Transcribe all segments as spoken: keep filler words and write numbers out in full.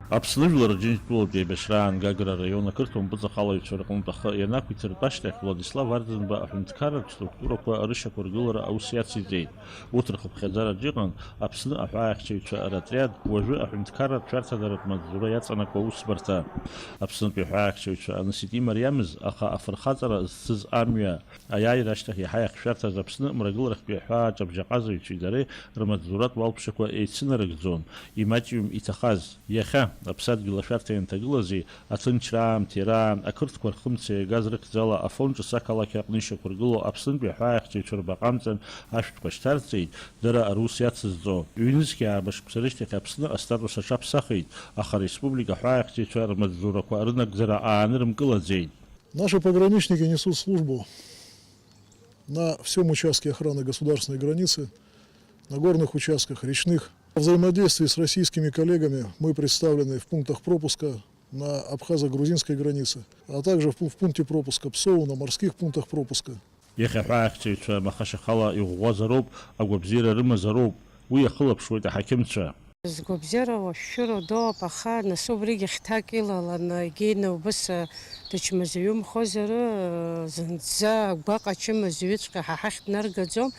Аԥсны жәлар Аџьынџьтәылатә еибашьраан Гагра араион ақырҭуа мпыҵахалаҩцәа рҟынтә ахы ианақәиҭыртә ашьҭахь, Владислав Арӡынба аҳәынҭқарратә структурақәа рышьақәыргылара аус иациҵеит. Урҭ рхыԥхьаӡараҿ иҟан Аԥсны аҳәаахьчаҩцәа ротриад, уажәы аҳәынҭқарратә шәарҭадаратә маҵзура иаҵанакуа аусбарҭа. Аԥснытәи аҳәаахьчаҩцәа анысит имариамыз, аха афырхаҵара зцыз амҩа, аиааира ашьҭахь иаҳа иахшәарҭаз Аԥсны мрагыларахьтәи аҳәаа аҿабжьаҟазаҩцәеи дареи рмаҵзуратә уалԥшьақәа еицынарыгӡон, имаҷҩым иҭахаз. Иахьа, аԥсадгьыл ашәарҭа ианҭагылази, аҭынчра аамҭеи раан, ақырҭқәа рхымца иагаз рыхьӡала Афон ҿыц ақалақь аҟны ишьақәыргылоу Аԥснытәи аҳәаахьчаҩцәа рбаҟа амҵан ашәҭқәа шьҭарҵеит, дара рус иацызҵо. Ҩнызқьи ааба шықәса рышьҭахь Аԥсны астатус аҽаԥсахит, аха ареспублика аҳәаахьчаҩцәа рмаҵзурақәа рынагӡара аанырымкылаӡеит. Наши пограничники несут службу на всем участке охраны государственной границы, на горных участках, речных. В взаимодействии с российскими коллегами мы представлены в пунктах пропуска на абхазо-грузинской границе, а также в пу-, в пункте пропуска Псоу, на морских пунктах пропуска. Иахьа аҳәаахьчаҩцәа маха-шьахала иӷәӷәазароуп, агәабзиара рымазароуп, уи иахылаԥшуеит аҳақьымцәа. Згәабзиара уашәшәыроу доуп, аха нас убригьы хьҭак илаланы, егьина убыс, а, дычмазаҩымхозар, а, зынӡа агәаҟ ачымазаҩыҵәҟьа ҳа ҳахь днаргаӡом,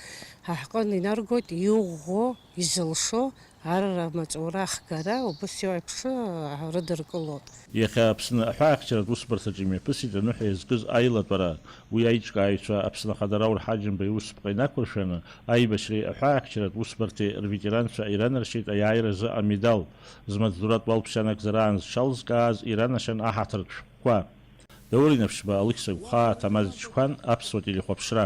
ҳа ҳҟын инаргоит иӷәӷәо, изылшо, арра маҵура ахгара, убыс иоуп еиԥш, а, рыдыркылоит. Иахьа Аԥсны аҳәаахьчаратә усбарҭаҿы имҩаԥысит аныҳәа иазкыз аилатәара. Уи аиҿкааҩцәа Аԥсны Ахада Раур Ҳаџьымба иусԥҟа инақәыршәаны, аибашьреи аҳәаахьчаратә усбарҭеи рветеранцәа иранаршьеит аиааиразы амедал, змаҵзуратә уалԥшьа анагӡараан зҽалзкааз иранашьан аҳаҭыртә шәҟәқәа. Даур Инаԥшьба, Алықьса Гәхаа, Ҭамаз Чқәан, Аԥсуа телехәаԥшра.